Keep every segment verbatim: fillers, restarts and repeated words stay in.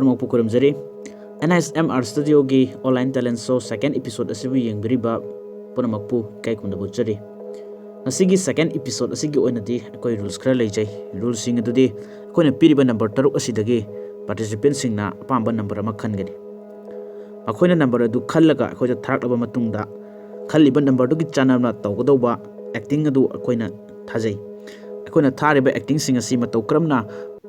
ꯄꯨꯝꯅꯃꯛꯄꯨ ꯈꯨꯔꯨꯝꯖꯔꯤ꯫ N H M R ꯁ꯭ꯇꯨꯗꯤꯑꯣꯒꯤ online talent show second episode ꯑꯁꯤꯕꯨ ꯌꯦꯡꯕꯤꯔꯤꯕ ꯄꯨꯝꯅꯃꯛꯄꯨ ꯏꯀꯥꯏ ꯈꯨꯝꯅꯕ ꯎꯠꯆꯔꯤ꯫ ꯉꯁꯤꯒꯤ ꯁꯦꯀꯦꯟ ꯏꯄꯤꯁꯣꯗ ꯑꯁꯤꯒꯤ ꯑꯣꯏꯅꯗꯤ ꯑꯩꯈꯣꯏ ꯔꯨꯜꯁ ꯈꯔ ꯂꯩꯖꯩ꯫ ꯔꯨꯜꯁꯁꯤꯡ ꯑꯗꯨꯗꯤ ꯑꯩꯈꯣꯏꯅ ꯄꯤꯔꯤꯕ ꯅꯝꯕꯔ ꯇꯔꯨꯛ ꯑꯁꯤꯗꯒꯤ ꯄꯥꯔꯇꯤꯁꯤꯄꯦꯟꯁꯤꯡꯅ ꯑꯄꯥꯝꯕ ꯅꯝꯕꯔ ꯑꯃ ꯈꯟꯒꯅꯤ꯫ ꯃꯈꯣꯏꯅ ꯅꯝꯕꯔ ꯑꯗꯨ ꯈꯜꯂꯒ ꯑꯩꯈꯣꯏꯗ ꯊꯥꯔꯛꯂꯕ ꯃꯇꯨꯡꯗ, ꯈꯜꯂꯤꯕ ꯅꯝꯕꯔꯗꯨꯒꯤ ꯆꯥꯟꯅꯅ ꯇꯧꯒꯗꯧꯕ ꯑꯦꯛꯇꯤꯡ ꯑꯗꯨ ꯑꯩꯈꯣꯏꯅ ꯊꯥꯖꯩ꯫ ꯑꯩꯈꯣꯏꯅ ꯊꯥꯔꯤꯕ ꯑꯦꯛꯇꯤꯡꯁꯤꯡ ꯑꯁꯤ ꯃꯇꯧ ꯀꯔꯝꯅ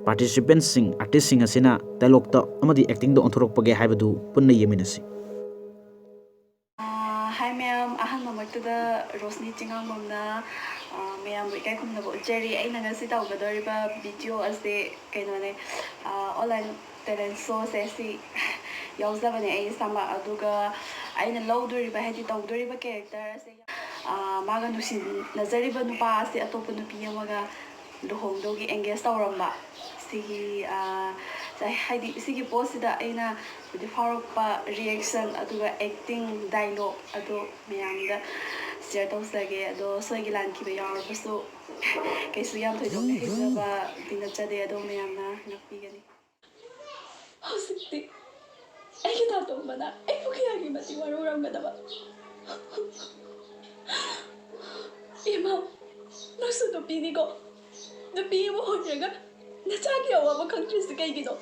ꯄꯥꯔꯇꯤꯁꯤꯄꯦꯟꯁꯤꯡ, ꯑꯥꯔꯇꯤꯁꯁꯤꯡ ꯑꯁꯤꯅ ꯗꯥꯏꯂꯣꯛꯇ ꯑꯃꯗꯤ ꯑꯦꯛꯇꯤꯡꯗ ꯑꯣꯟꯊꯣꯔꯛꯄꯒꯦ ꯍꯥꯏꯕꯗꯨ ꯄꯨꯟꯅ ꯌꯦꯡꯃꯤꯟꯅꯁꯤ꯫ ꯑꯥ, ꯍꯥꯏ ꯃꯌꯥꯝ, ꯑꯍꯥꯟꯕꯃꯛꯇꯗ ꯔꯣꯁꯅꯤ ꯆꯤꯉꯥꯡꯕꯝꯅ, ꯑꯥ, ꯃꯌꯥꯝꯕꯨ ꯏꯀꯥꯏ ꯈꯨꯝꯅꯕ ꯎꯠꯆꯔꯤ꯫ ꯑꯩꯅ ꯉꯁꯤ ꯇꯧꯒꯗꯧꯔꯤꯕ ꯚꯤꯗꯤꯑꯣ ꯑꯁꯤ ꯀꯩꯅꯣꯅꯦ, ꯑꯥ, ꯑꯣꯟꯂꯥꯏꯟ ꯇꯦꯂꯦꯟ ꯁꯣꯁꯦ ꯁꯤ ꯌꯥꯎꯖꯕꯅꯦ ꯑꯩ ꯏꯁꯥꯃꯛ꯫ ꯑꯗꯨꯒ ꯑꯩꯅ ꯂꯧꯗꯣꯔꯤꯕ, ꯍꯥꯏꯗꯤ ꯇꯧꯗꯣꯔꯤꯕ ꯀꯦꯔꯦꯛꯇꯔ ꯑꯁꯦ, ꯑꯥ, ꯃꯥꯒ ꯅꯨꯡꯁꯤꯅꯖꯔꯤꯕ ꯅꯨꯄꯥ ꯑꯁꯤ ꯑꯇꯣꯞꯄ ꯅꯨꯄꯤ ꯑꯃꯒ ꯂꯨꯍꯣꯡꯗꯧꯒꯤ ꯑꯦꯡꯒꯦꯖ ꯇꯧꯔꯝꯕ꯫ ꯁꯤꯒꯤ, ꯑꯥ, ꯍꯥꯏꯗꯤ ꯁꯤꯒꯤ ꯄꯣꯠꯁꯤꯗ ꯑꯩꯅ ꯍꯥꯏꯗꯤ ꯐꯥꯎꯔꯛꯄ ꯔꯤꯌꯦꯛꯁꯟ, ꯑꯗꯨꯒ ꯑꯦꯛꯇꯤꯡ, ꯗꯥꯏꯂꯣꯛ ꯑꯗꯨ ꯃꯌꯥꯝꯗ ꯁꯤꯌꯔ ꯇꯧꯖꯒꯦ꯫ ꯑꯗꯣ ꯁꯣꯏꯈꯤ ꯂꯥꯟꯈꯤꯕ ꯌꯥꯎꯔꯕꯁꯨ ꯀꯩꯁꯨ ꯌꯥꯝ ꯊꯣꯏꯗꯣꯛꯅ ꯍꯦꯟꯖꯕꯗꯤ ꯅꯠꯆꯗꯦ, ꯑꯗꯣ ꯃꯌꯥꯝꯅ ꯉꯥꯛꯄꯤꯒꯅꯤ꯫ ꯍꯧꯖꯤꯛꯇꯤ ꯑꯩꯒꯤ ꯅꯥꯇꯣꯝꯕꯅ ꯑꯩꯕꯨ ꯀꯌꯥꯒꯤ ꯃꯇꯤꯛ ꯋꯥꯔꯧꯔꯝꯒꯗꯕ꯫ ꯏꯃꯥ, ꯅꯪꯁꯨ ꯅꯨꯄꯤꯅꯤꯀꯣ? ꯅꯨꯄꯤ ꯑꯃ ꯑꯣꯏꯔꯒ ꯅꯆꯥꯒꯤ ꯑꯋꯥꯕ ꯈꯪꯗ꯭ꯔꯤꯁꯤ ꯀꯩꯒꯤꯅꯣ?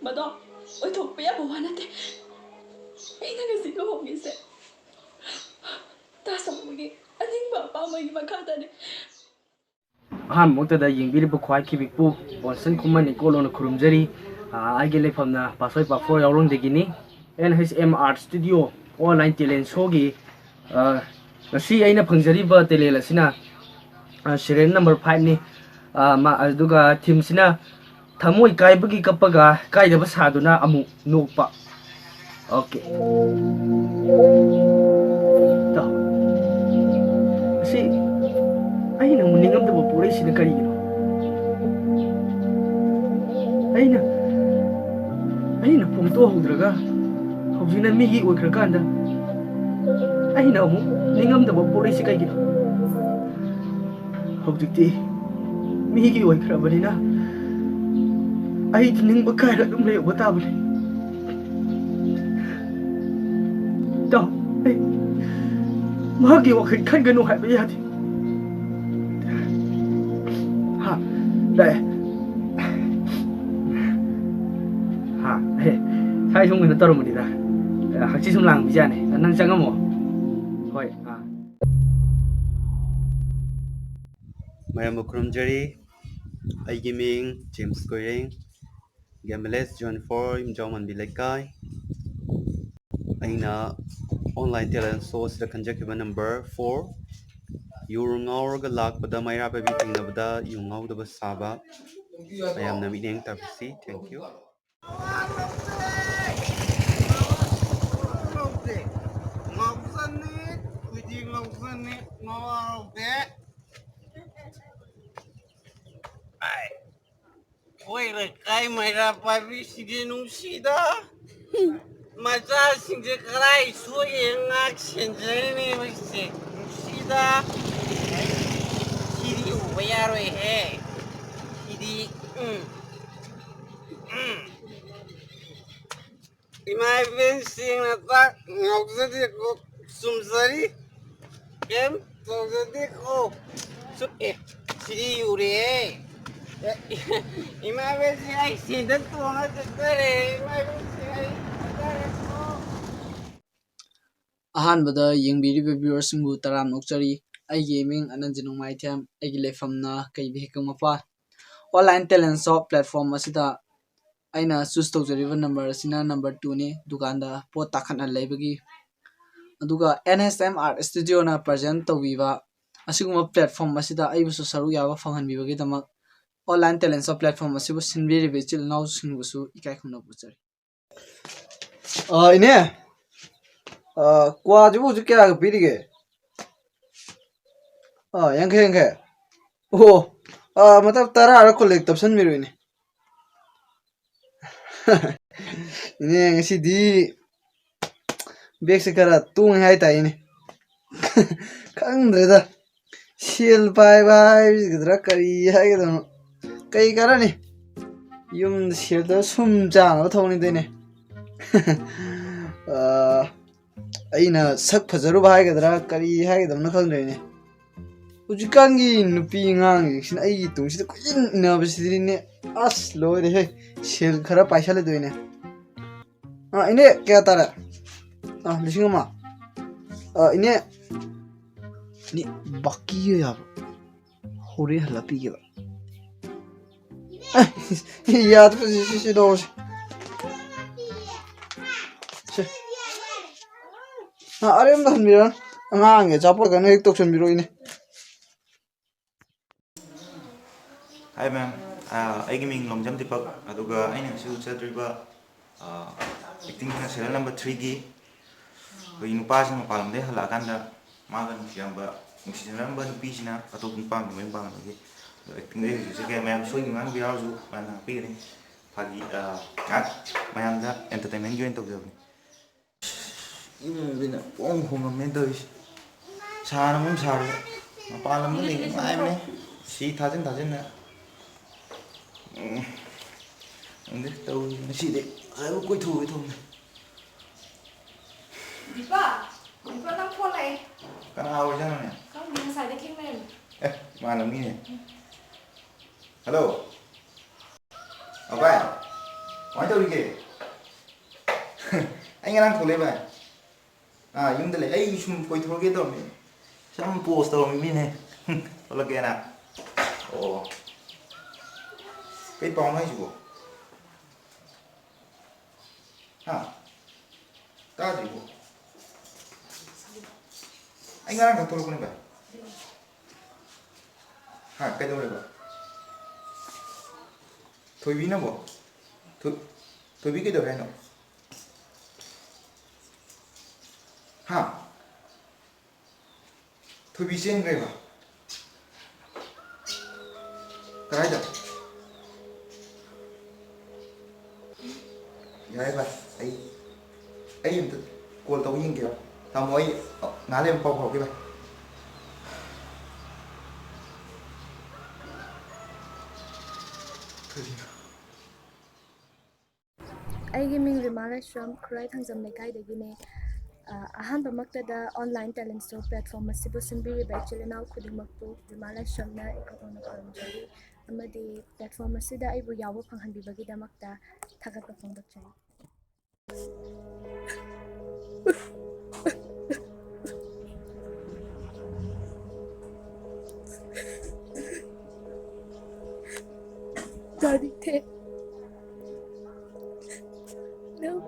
ꯃꯗꯣ ꯑꯣꯏꯊꯣꯛꯄ ꯌꯥꯕ ꯋꯥ ꯅꯠꯇꯦ꯫ ꯑꯩꯅ ꯉꯁꯤ ꯂꯨꯍꯣꯡꯉꯤꯁꯦ ꯇꯥ ꯆꯥꯎꯕꯒꯤ ꯑꯅꯤꯡꯕ ꯑꯄꯥꯝꯕꯒꯤ ꯃꯈꯥꯗꯅꯤ꯫ ꯑꯍꯥꯟꯕꯃꯛꯇꯗ ꯌꯦꯡꯕꯤꯔꯤꯕ ꯈ꯭ꯋꯥꯏ ꯈꯤꯕꯤꯛꯄꯨ ꯕꯣꯟꯁꯟ ꯈꯨꯃꯟ ꯏꯀꯣꯂꯣꯅ ꯈꯨꯔꯨꯝꯖꯔꯤ꯫ ꯑꯥ, ꯑꯩꯒꯤ ꯂꯩꯐꯝꯅ ꯄꯥꯠꯁꯣꯏ ꯄꯥꯐꯣꯔ ꯌꯥꯎꯔꯣꯡꯗꯒꯤꯅꯤ꯫ N H M art studio online talent ꯁꯣꯒꯤ, ꯑꯥ, ꯉꯁꯤ ꯑꯩꯅ ꯐꯪꯖꯔꯤꯕ ꯇꯦꯂꯦꯟ ꯑꯁꯤꯅ, ꯑꯥ, ꯁꯤꯔꯤꯌꯦꯜ ꯅꯝꯕꯔ ꯐꯥꯏꯚꯅꯤ꯫ ꯑꯥ, ꯃꯥ-, ꯑꯗꯨꯒ ꯊꯤꯝꯁꯤꯅ ꯊꯃꯣꯏ ꯀꯥꯏꯕꯒꯤ ꯀꯞꯄꯒ ꯀꯥꯏꯗꯕ ꯁꯥꯗꯨꯅ ꯑꯃꯨꯛ ꯅꯣꯛꯄ꯫ ꯑꯣꯀꯦ꯫ ꯇꯥꯎ꯫ ꯑꯁꯤ ꯑꯩꯅ ꯑꯃꯨꯛ ꯅꯤꯡꯉꯝꯗꯕ ꯄꯣꯔꯛꯏꯁꯤꯅ ꯀꯔꯤꯒꯤꯅꯣ? ꯑꯩꯅ, ꯑꯩꯅ ꯐꯣꯡꯗꯣꯛꯍꯧꯗ꯭ꯔꯒ ꯍꯧꯖꯤꯛꯅ ꯃꯤꯒꯤ ꯑꯣꯏꯈ꯭ꯔꯀꯥꯟꯗ ꯑꯩꯅ ꯑꯃꯨꯛ ꯅꯤꯡꯉꯝꯗꯕ ꯄꯣꯛꯂꯛꯏꯁꯤ ꯀꯩꯒꯤꯅꯣ? ꯍꯧꯖꯤꯛꯇꯤ ꯃꯤꯒꯤ ꯑꯣꯏꯈ꯭ꯔꯕꯅꯤꯅ ꯑꯩꯗꯤ ꯅꯤꯡꯕ ꯀꯥꯏꯔ ꯑꯗꯨꯝ ꯂꯩꯍꯧꯕ ꯇꯥꯕꯅꯤ꯫ ꯏꯇꯥꯎ, ꯑꯩ ꯃꯍꯥꯛꯀꯤ ꯋꯥꯈꯜ ꯈꯟꯒꯅꯨ ꯍꯥꯏꯕ ꯌꯥꯗꯦ꯫ ꯍꯥ, ꯂꯥꯛꯑꯦ꯫ ꯍꯥ, ꯑꯦ, ꯁ꯭ꯋꯥꯏ ꯁꯨꯝ ꯀꯩꯅꯣ ꯇꯧꯔꯝꯕꯅꯤꯗ꯫ ꯍꯛꯆꯤ ꯁꯨꯝ ꯂꯥꯡꯕꯤꯖꯥꯠꯅꯤ꯫ ꯅꯪ ꯆꯪꯉꯝꯃꯣ꯫ ꯍꯣꯏ, ꯑꯥ꯫ ꯃꯌꯥꯝꯕꯨ ꯈꯨꯔꯨꯝꯖꯔꯤ꯫ ꯑꯩꯒꯤ ꯃꯤꯡ James Koireng, Gam village zone four, ꯌꯨꯝꯖꯥꯎ ꯃꯟꯕꯤ ꯂꯩꯀꯥꯏ꯫ ꯑꯩꯅ online talent show ꯑꯁꯤꯗ ꯈꯟꯖꯈꯤꯕ number four, ꯌꯨ ꯉꯥꯎꯔꯒ ꯂꯥꯛꯄꯗ ꯃꯩꯔꯥ ꯄꯥꯏꯕꯤ ꯊꯦꯡꯅꯕꯗ ꯌꯨ ꯉꯥꯎꯗꯕ ꯁꯥꯕ꯫ ꯃꯌꯥꯝꯅ ꯃꯤꯠꯌꯦꯡ ꯇꯥꯕꯤꯁꯤ꯫ Thank you꯫ ꯉꯥꯎꯖꯅꯤ, ꯑꯩꯈꯣꯏꯗꯤ ꯉꯥꯎꯖꯅꯤ, ꯉꯥꯎꯔꯧꯗꯦ꯫ ꯑꯩꯈꯣꯏ ꯂꯩꯀꯥꯏ ꯃꯩꯔꯥ ꯄꯥꯏꯕꯤꯁꯤꯗꯤ ꯅꯨꯡꯁꯤꯗ꯫ ꯃꯆꯥꯁꯤꯡꯁꯦ ꯀꯗꯥꯏ ꯁꯣꯛꯏ ꯉꯥꯛ ꯁꯦꯟꯖꯔꯤꯅꯦ ꯃꯣꯏꯁꯦ꯫ ꯅꯨꯡꯁꯤꯗ꯫ ꯁꯤꯗꯤ ꯎꯕ ꯌꯥꯔꯣꯏꯍꯦ꯫ ꯁꯤꯗꯤ, ꯎꯝ, ꯎꯝ꯫ ꯏꯃꯥ ꯏꯕꯦꯟꯁꯤꯡꯅ ꯆꯥꯛ ꯉꯥꯎꯖꯗꯦꯀꯣ, ꯆꯨꯝꯖꯔꯤ꯫ ꯀꯩꯝ ꯇꯧꯖꯗꯦꯀꯣ꯫ ꯁꯨ-, ꯑꯦ, ꯁꯤꯗꯤ ꯌꯨꯔꯦꯍꯦ꯫ ꯑꯦ, ꯏꯃꯥ ꯏꯕꯦꯟꯁꯤꯡ, ꯑꯩ ꯁꯦꯟꯗꯜ ꯇꯣꯡꯉ ꯆꯠꯆꯔꯦ꯫ ꯏꯃꯥ ꯏꯕꯦꯟꯁꯤꯡ, ꯑꯩ ꯆꯠꯆꯔꯦꯀꯣ꯫ ꯑꯍꯥꯟꯕꯗ ꯌꯦꯡꯕꯤꯔꯤꯕ viewerꯁꯤꯡꯕꯨ ꯇꯔꯥꯝꯅ ꯑꯣꯛꯆꯔꯤ꯫ ꯑꯩꯒꯤ ꯃꯤꯡ ꯑꯅꯟꯖ ꯅꯣꯡꯃꯥꯏꯊꯦꯝ, ꯑꯩꯒꯤ ꯂꯩꯐꯝꯅ ꯀꯩꯕꯤ ꯍꯩꯀꯪ ꯃꯄꯥꯟ꯫ Online talent show platform ꯑꯁꯤꯗ ꯑꯩꯅ choose ꯇꯧꯖꯔꯤꯕ number ꯑꯁꯤꯅ number twoꯅꯤ, ꯗꯨꯀꯥꯟꯗ ꯄꯣꯠ ꯇꯥꯈꯠꯅ ꯂꯩꯕꯒꯤ꯫ ꯑꯗꯨꯒ N S M Art Studioꯅ present ꯇꯧꯕꯤꯕ ꯑꯁꯤꯒꯨꯝꯕ platform ꯑꯁꯤꯗ ꯑꯩꯕꯨꯁꯨ ꯁꯔꯨꯛ ꯌꯥꯕ ꯐꯪꯍꯟꯕꯤꯕꯒꯤꯗꯃꯛ online talent show platform ꯑꯁꯤꯕꯨ ꯁꯤꯟꯕꯤꯔꯤꯕ ꯏꯆꯤꯜ ꯏꯅꯥꯎꯁꯤꯡꯕꯨꯁꯨ ꯏꯀꯥꯏ ꯈꯨꯝꯅꯕ ꯎꯠꯆꯔꯤ꯫ ꯑ, ꯏꯅꯦ, ꯑ, ꯀ꯭ꯋꯥꯁꯤꯕꯨ ꯍꯧꯖꯤꯛ ꯀꯌꯥꯒ ꯄꯤꯔꯤꯒꯦ? ꯑ, ꯌꯥꯡꯈꯩ, ꯌꯥꯡꯈꯩ꯫ ꯑꯣ, ꯑ, ꯃꯇꯞ ꯇꯔꯥꯔ ꯀꯨꯟꯂ ꯇꯞꯁꯟꯕꯤꯔꯣ, ꯏꯅꯦ꯫ ꯏꯅꯦ, ꯉꯁꯤꯗꯤ ꯕꯦꯒꯁꯦ ꯈꯔ ꯇꯣꯡꯉꯦ ꯍꯥꯏꯇꯥꯔꯦꯅꯦ꯫ ꯈꯪꯗ꯭ꯔꯦꯗ, ꯁꯦꯜ ꯄꯥꯏꯕ ꯍꯥꯏꯒꯗ꯭ꯔꯥ, ꯀꯔꯤ ꯍꯥꯏꯒꯗꯕꯅꯣ? ꯀꯩ ꯀꯥꯟꯅꯅꯤ? ꯌꯨꯝꯗ ꯁꯦꯜꯗ ꯁꯨꯝ ꯆꯥꯅꯕ ꯊꯧꯅꯤꯗꯣꯏꯅꯦ꯫ ꯑꯥ, ꯑꯩꯅ ꯁꯛ ꯐꯖꯔꯨꯕ ꯍꯥꯏꯒꯗ꯭ꯔꯥ, ꯀꯔꯤ ꯍꯥꯏꯒꯗꯕꯅꯣ ꯈꯪꯗ꯭ꯔꯦꯅꯦ꯫ ꯍꯧꯖꯤꯛꯀꯥꯟꯒꯤ ꯅꯨꯄꯤ ꯑꯉꯥꯡꯁꯤꯡꯁꯤꯅ ꯑꯩꯒꯤ ꯇꯨꯡꯁꯤꯗ ꯀꯣꯏꯁꯤꯟ ꯏꯟꯅꯕꯁꯤꯗꯤꯅꯦ꯫ ꯑꯁ, ꯂꯣꯏꯔꯦꯍꯦ꯫ ꯁꯦꯜ ꯈꯔ ꯄꯥꯏꯁꯜꯂꯗꯣꯏꯅꯦ꯫ ꯑꯥ, ꯏꯅꯦ, ꯀꯌꯥ ꯇꯥꯔꯦ? ꯑꯥ, ꯂꯤꯁꯤꯡ ꯑꯃ꯫ ꯑꯥ, ꯏꯅꯦ, ꯏꯅꯦ, ꯕꯥꯀꯤꯒ ꯌꯥꯕ꯭ꯔꯣ? ꯍꯣꯔꯦꯟ ꯍꯜꯂ ꯄꯤꯒꯦꯕ꯫ ꯑꯦ, ꯌꯥꯗ꯭ꯔꯦ, ꯁꯤ, ꯁꯤ, ꯁꯤ ꯂꯧꯔꯁꯤ꯫ ꯁꯦ꯫ ꯑꯥ, ꯑꯔꯦꯝꯕꯗ ꯍꯟꯕꯤꯔꯣ꯫ ꯑꯉꯥꯡꯒꯤ ꯑꯆꯥꯄꯣꯠ ꯀꯩꯅꯣ ꯍꯦꯛ ꯇꯧꯁꯟꯕꯤꯔꯣ, ꯏꯅꯦ꯫ Hi ma'am, ꯑꯥ, ꯑꯩꯒꯤ ꯃꯤꯡ ꯂꯣꯡꯖꯝ ꯗꯤꯄꯛ, ꯑꯗꯨꯒ ꯑꯩꯅ ꯉꯁꯤ ꯎꯠꯆꯗꯣꯔꯤꯕ, ꯑꯥ, acting ꯁꯤꯅ serial number three ꯒꯤ ꯑꯩꯈꯣꯏꯒꯤ ꯅꯨꯄꯥꯁꯤꯡ ꯃꯄꯥꯟ ꯂꯝꯗꯒꯤ ꯍꯜꯂꯛꯑꯀꯥꯟꯗ ꯃꯥꯒ ꯅꯨꯡꯁꯤꯔꯝꯕ, ꯅꯨꯡꯁꯤꯅꯔꯝꯕ ꯅꯨꯄꯤꯁꯤꯅ ꯑꯇꯣꯞꯄ ꯅꯨꯄꯥ ꯑꯃꯗ ꯃꯌꯨꯝ ꯄꯥꯟꯕꯒꯤ꯫ ꯑꯗꯣ acting ꯗ ꯍꯧꯖꯤꯛꯁꯦ ꯀꯌꯥ ꯃꯌꯥꯝ ꯁꯣꯏꯈꯤꯕ ꯉꯥꯡꯈꯤꯕ ꯌꯥꯎꯔꯁꯨ ꯃꯌꯥꯝꯅ ꯉꯥꯛꯄꯤꯒꯅꯤ꯫ ꯐꯥꯒꯤ, ꯑꯥ, ꯉꯥꯏꯍꯥꯛ ꯃꯌꯥꯝꯗ entertainment ꯒꯤ ꯑꯣꯏꯅ ꯇꯧꯖꯕꯅꯤ꯫ ꯏꯃꯨꯡꯁꯤꯅ ꯄꯣꯡ ꯈꯣꯡꯉꯝꯃꯦꯅ ꯇꯧꯔꯤꯁꯦ꯫ ꯁꯥꯅ ꯃꯔꯣꯝ ꯁꯥꯔꯦ꯫ ꯃꯄꯥꯟ ꯂꯝꯗ ꯂꯩꯕ ꯅꯨꯡꯉꯥꯏꯕꯅꯦ꯫ ꯁꯤ ꯊꯥꯖꯤꯟ ꯊꯥꯖꯤꯟꯅ꯫ ꯎꯝ꯫ ꯈꯪꯗꯦ ꯇꯧꯔꯤꯁꯦ꯫ ꯉꯁꯤꯗꯤ ꯉꯁꯥꯏꯕꯨ ꯀꯣꯏꯊꯣꯛꯎꯒꯦ ꯇꯧꯕꯅꯦ꯫ ꯗꯤꯄꯛ, ꯗꯤꯄꯛ, ꯅꯪ ꯐꯣꯟ ꯂꯥꯛꯑꯦ꯫ ꯀꯅꯥ ꯑꯣꯏꯖꯥꯠꯅꯣꯅꯦ? ꯈꯪꯗꯦ, ꯉꯁꯥꯏꯗꯩ ꯈꯤꯡ ꯂꯩꯔꯝꯃꯦ꯫ ꯑꯦ, ꯏꯃꯥꯟꯅꯕꯅꯤꯅꯦ꯫ ꯎꯝ꯫ Hello꯫ ꯑ, ꯚꯥꯏ, ꯀꯃꯥꯏ ꯇꯧꯔꯤꯒꯦ? ꯑꯩ ꯉꯔꯥꯡ ꯊꯣꯛꯂꯛꯑꯦ, ꯚꯥꯏ꯫ ꯑꯥ, ꯌꯨꯝꯗ ꯂꯩ꯫ ꯑꯩ ꯁꯨꯝ ꯀꯣꯏꯊꯣꯔꯛꯀꯦ ꯇꯧꯔꯝꯃꯤ꯫ ꯁꯨꯝ post ꯇꯧꯔꯝꯃꯤ ꯃꯤꯅꯦ꯫ ꯊꯣꯛꯂꯛꯀꯦꯅ꯫ ꯑꯣ꯫ ꯀꯩ ꯄꯥꯎꯅꯣ ꯍꯥꯏꯁꯤꯕꯣ? ꯍꯥ? ꯇꯥꯗ꯭ꯔꯤꯕꯣ? ꯑꯩ ꯉꯔꯥꯡ ꯈꯛ ꯊꯣꯛꯂꯛꯄꯅꯦ, ꯚꯥꯏ꯫ ꯍꯥ, ꯀꯩꯗꯧꯔꯦꯕ? ꯊꯣꯏꯕꯤꯅꯕꯣ? ꯊꯣꯏ-, ꯊꯣꯏꯕꯤ ꯀꯩꯗꯧꯔꯦ ꯍꯥꯏꯅꯣ? ꯍꯥ? ꯊꯣꯏꯕꯤ ꯆꯦꯟꯈ꯭ꯔꯦꯕ? ꯀꯗꯥꯏꯗ? ꯌꯥꯔꯦ ꯚꯥꯏ, ꯑꯩ, ꯑꯩ ꯑꯝꯇ call ꯇꯧ ꯌꯦꯡꯒꯦꯕ꯫ ꯇꯥꯃꯣ, ꯑꯩ, ꯑ, ꯅꯍꯥꯟ ꯑꯃꯨꯛ ꯄꯥꯎ ꯐꯥꯎꯔꯛꯈꯤꯕ꯫ ꯀꯔꯤꯅꯣ? ꯑꯩꯒꯤ ꯃꯤꯡ ꯔꯤꯃꯥ ꯂꯥꯏꯁ꯭ꯔꯝ, ꯈꯨꯔꯥꯏ ꯊꯥꯡꯖꯝ ꯂꯩꯀꯥꯏꯗꯒꯤꯅꯦ꯫ ꯑ, ꯑꯍꯥꯟꯕꯃꯛꯇꯗ online talent show platform ꯑꯁꯤꯕꯨ ꯁꯤꯟꯕꯤꯔꯤꯕ ꯏꯆꯤꯜ ꯏꯅꯥꯎ ꯈꯨꯗꯤꯡꯃꯛꯄꯨ ꯔꯤꯃꯥ ꯂꯥꯏꯁ꯭ꯔꯝꯅ ꯏꯀꯣꯛ ꯅꯧꯅ ꯈꯨꯔꯨꯝꯖꯔꯤ, ꯑꯃꯗꯤ platform ꯑꯁꯤꯗ ꯑꯩꯕꯨ ꯌꯥꯎꯕ ꯐꯪꯍꯟꯕꯤꯕꯒꯤꯗꯃꯛꯇ ꯊꯥꯒꯠꯄ ꯐꯣꯡꯗꯣꯛꯆꯔꯤ꯫ ꯇꯥꯅꯤꯡꯗꯦ꯫ ꯅꯪ,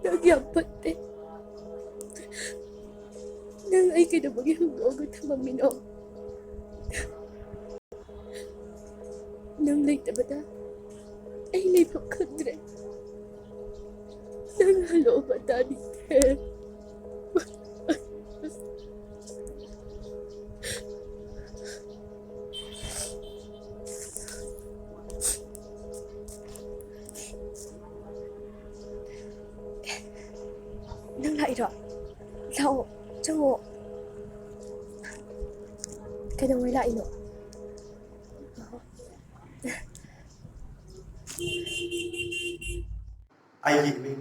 ꯅꯪ ꯌꯥꯝ ꯐꯠꯇꯦ꯫ ꯅꯪ ꯑꯩ ꯀꯩꯗꯧꯕꯒꯤ ꯍꯨꯟꯗꯣꯛꯑꯒ ꯊꯝꯃꯝꯃꯤꯅꯣ? ꯅꯪ ꯂꯩꯇꯕꯗ ꯑꯩ ꯂꯩꯐꯝ ꯈꯪꯗ꯭ꯔꯦ꯫ ꯅꯪ ꯍꯜꯂꯛꯑꯣꯕ, ꯇꯥꯅꯤꯡꯗꯦ꯫ ꯅꯪ ꯂꯥꯛꯏꯔꯣ? ꯂꯥꯛꯑꯣ, ꯆꯪꯉꯣ꯫ ꯀꯩꯗꯧꯉꯩ ꯂꯥꯛꯏꯅꯣ? ꯑꯩꯒꯤ ꯏꯃꯤꯡ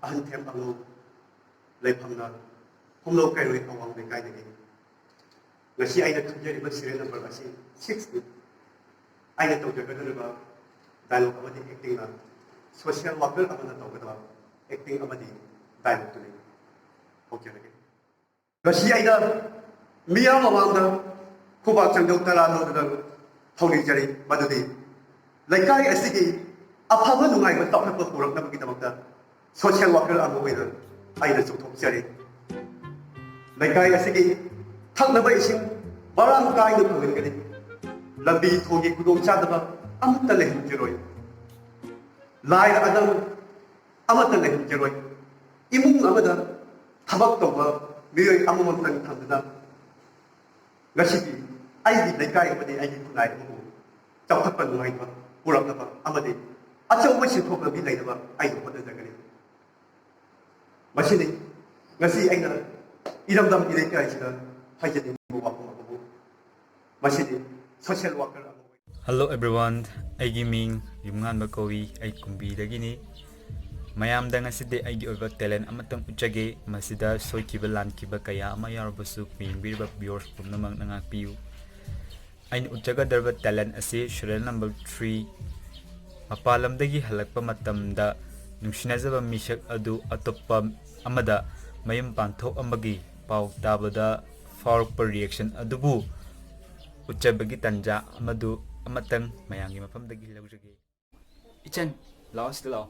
ꯑꯍꯟꯊꯦꯝ ꯑꯉꯧ, ꯂꯩꯐꯝꯅ ꯈꯨꯝꯂꯧ ꯀꯩꯔꯣꯏ ꯑꯋꯥꯡ ꯂꯩꯀꯥꯏꯗꯒꯤ꯫ ꯉꯁꯤ ꯑꯩꯅ ꯈꯟꯖꯔꯤꯕ serial number ꯑꯁꯤ six ꯅꯤ꯫ ꯑꯩꯅ ꯇꯧꯖꯒꯗꯧꯔꯤꯕ dialogue ꯑꯃꯗꯤ acting ꯅ social worker ꯑꯃꯅ ꯇꯧꯒꯗꯕ acting ꯑꯃꯗꯤ dialogue ꯇꯨꯅꯤ꯫ ꯍꯧꯖꯔꯒꯦ꯫ ꯉꯁꯤ ꯑꯩꯅ ꯃꯤꯌꯥꯝ ꯃꯃꯥꯡꯗ ꯈꯨꯕꯥꯛ ꯆꯪꯗꯧ ꯇꯔꯥ ꯂꯧꯗꯨꯅ ꯊꯧꯅꯤꯖꯔꯤ, ꯃꯗꯨꯗꯤ ꯂꯩꯀꯥꯏ ꯑꯁꯤꯒꯤ ꯑꯐꯕ ꯅꯨꯡꯉꯥꯏꯕ ꯆꯥꯎꯈꯠꯄ ꯄꯨꯔꯛꯅꯕꯒꯤꯗꯃꯛꯇ social worker ꯑꯃ ꯑꯣꯏꯅ ꯑꯩꯅ ꯆꯣꯡꯊꯣꯛꯆꯔꯤ꯫ ꯂꯩꯀꯥꯏ ꯑꯁꯤꯒꯤ ꯊꯛꯅꯕ ꯏꯁꯤꯡ ꯃꯔꯥꯡ ꯀꯥꯏꯅ ꯐꯪꯍꯟꯒꯅꯤ꯫ ꯂꯝꯕꯤ ꯊꯣꯡꯒꯤ ꯈꯨꯗꯣꯡꯆꯥꯗꯕ ꯑꯃꯠꯇ ꯂꯩꯍꯟꯈꯤꯔꯣꯏ꯫ ꯂꯥꯏꯔ ꯑꯅꯪ ꯑꯃꯠꯇ ꯂꯩꯍꯟꯈꯤꯔꯣꯏ꯫ ꯏꯃꯨꯡ ꯑꯃꯗ ꯊꯕꯛ ꯇꯧꯕ ꯃꯤꯑꯣꯏ ꯑꯃꯃꯝꯇꯪ ꯊꯝꯗꯨꯅ ꯉꯁꯤꯗꯤ ꯑꯩꯒꯤ ꯂꯩꯀꯥꯏ ꯑꯃꯗꯤ ꯑꯩꯒꯤ ꯈꯨꯟꯅꯥꯏ ꯑꯃꯕꯨ ꯆꯥꯎꯈꯠꯄ ꯅꯨꯡꯉꯥꯏꯕ ꯄꯨꯔꯛꯅꯕ ꯑꯃꯗꯤ ꯑꯆꯧꯕ ꯁꯦꯟꯊꯣꯛ ꯂꯝꯕꯤ ꯂꯩꯅꯕ ꯑꯩꯅ ꯍꯣꯠꯅꯖꯒꯅꯤ꯫ ꯃꯁꯤꯅꯤ ꯉꯁꯤ ꯑꯩꯅ ꯏꯔꯝꯗꯝ ꯏꯔꯩꯀꯥꯏꯁꯤꯗ ꯍꯥꯏꯖꯅꯤꯡꯕ ꯋꯥꯐꯝ ꯑꯗꯨꯕꯨ ꯃꯁꯤꯗꯤ social worker ꯑꯃ ꯑꯣꯏꯅ Hello everyone, ꯑꯩꯒꯤ ꯃꯤꯡ ꯌꯨꯝꯉꯥꯟꯕ ꯀꯧꯏ꯫ ꯑꯩ ꯀꯨꯝꯕꯤꯗꯒꯤꯅꯤ꯫ ꯃꯌꯥꯝꯗ ꯉꯁꯤꯗꯤ ꯑꯩꯒꯤ ꯑꯣꯏꯕ talent ꯑꯃꯇꯪ ꯎꯠꯆꯒꯦ꯫ ꯃꯁꯤꯗ ꯁꯣꯏꯈꯤꯕ ꯂꯥꯟꯈꯤꯕ ꯀꯌꯥ ꯑꯃ ꯌꯥꯎꯔꯕꯁꯨ ꯌꯦꯡꯕꯤꯔꯤꯕ viewers ꯄꯨꯝꯅꯃꯛꯅ ꯉꯥꯛꯄꯤꯌꯨ꯫ ꯑꯩꯅ ꯎꯠꯆꯒꯗꯧꯔꯤꯕ talent ꯑꯁꯤ serial number three, ꯃꯄꯥꯟ ꯂꯝꯗꯒꯤ ꯍꯜꯂꯛꯄ ꯃꯇꯝꯗ ꯅꯨꯡꯁꯤꯅꯖꯕ ꯃꯤꯁꯛ ꯑꯗꯨ ꯑꯇꯣꯞꯄ ꯑꯃꯗ ꯃꯌꯨꯝ ꯄꯥꯟꯊꯣꯛꯑꯝꯕꯒꯤ ꯄꯥꯎ ꯇꯥꯕꯗ ꯐꯥꯎꯔꯛꯄ reaction ꯑꯗꯨꯕꯨ ꯎꯠꯆꯕꯒꯤ ꯇꯥꯟꯖꯥ ꯑꯃꯗꯨ ꯑꯃꯇꯪ ꯃꯌꯥꯝꯒꯤ ꯃꯐꯝꯗꯒꯤ ꯂꯧꯖꯒꯦ꯫ ꯏꯆꯟ, ꯂꯥꯛꯑꯣ, ꯁꯤꯗ ꯂꯥꯛꯑꯣ꯫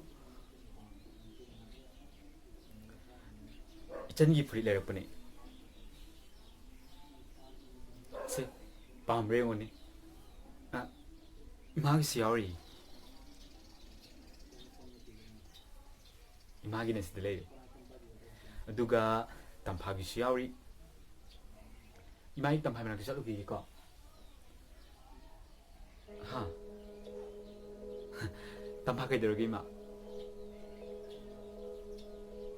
ꯏꯆꯟꯒꯤ ꯐꯨꯔꯤꯠ ꯂꯩꯔꯛꯄꯅꯦ꯫ ꯁꯦ, ꯄꯥꯝꯕ꯭ꯔꯥ ꯌꯦꯡꯉꯨꯅꯦ꯫ ꯑ, ꯏꯃꯥꯒꯤꯁꯨ ꯌꯥꯎꯔꯤ꯫ ꯏꯃꯥꯒꯤꯅ ꯁꯤꯗ ꯂꯩꯔꯦ꯫ ꯑꯗꯨꯒ ꯇꯝꯐꯥꯒꯤꯁꯨ ꯌꯥꯎꯔꯤ꯫ ꯏꯃꯥꯒꯤ ꯇꯝꯐꯥ ꯃꯅꯥꯛꯇ ꯆꯠꯂꯨꯈꯤꯒꯦꯀꯣ꯫ ꯍꯥ? ꯇꯝꯐꯥ ꯀꯩꯗꯧꯔꯒꯦ, ꯏꯃꯥ?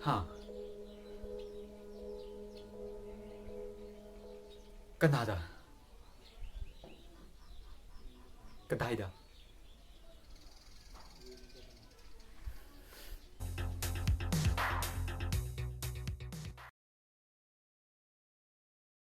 ꯍꯥ? ꯀꯅꯥꯗ? ꯀꯗꯥꯏꯗ?